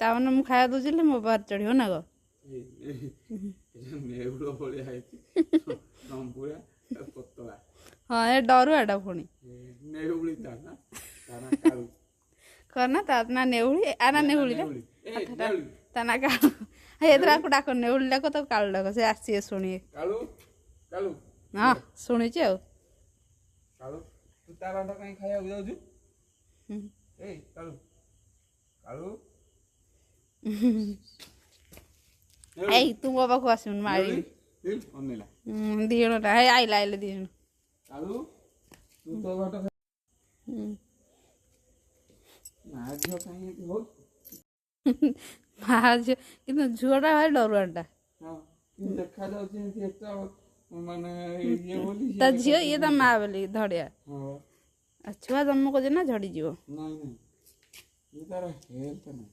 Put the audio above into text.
ତାମାନେ ମୁଁ ଖାଇବା ଦଉଛି ହେଲେ ମୋ ପାଖରେ ଚଢ଼ିବ ନା କଣ? ନେଉଳ ଭଳିଆ ହେଇଛି, ଲମ୍ବୁଆ, ପତଳା। ହଁ, ଏ ଡରୁଆଟା ପୁଣି। ନେଉଳି ତା ନା, ତା ନା କାଳୁ। କଣ ନା ତା ନା ନେଉଳି ଆ ନା ନେଉଳି ନା ତା ନା କାଳୁ। ଏଥର ଆକୁ ଡାକ, ନେଉଳି ଡାକ, ତାକୁ କାଳୁ ଡାକ, ସେ ଆସିବେ ଶୁଣିବେ। କାଳୁ, କାଳୁ। ହଁ, ଶୁଣିଛି ଆଉ। କାଳୁ, ତୁ ତା ବାଟ କାହିଁ ଖାଇବାକୁ ଯାଉଛୁ? ଏଇ କାଳୁ, କାଳୁ। ଏଇ, ତୁ ମୋ ପାଖକୁ ଆସିବୁନି, ମାରିବି। ଦି ଜଣ ଆଇଲା, ଆଇଲେ ଦି ଜଣ। କାଳୁ, ତୁ ତୋ ବାଟ। ମା ଝିଅ କାହିଁ ହଉ? ମା ଝିଅ, କିନ୍ତୁ ଝିଅଟା ଭାରି ଡରୁଆଟା। ଦେଖାଯାଉଛି ଏମିତି ଏତେ ମାନେ ଇଏ ବୋଲି। ତା ଝିଅ, ଇଏ ତା ମା ବୋଲି ଧଡ଼ିଆ। ଆଉ ଛୁଆ ଜନ୍ମ କରୁଛି ନା ଝଡ଼ିଯିବ। ନାଇଁ ନାଇଁ, ତାର ହେଲ୍ଥ ନାହିଁ।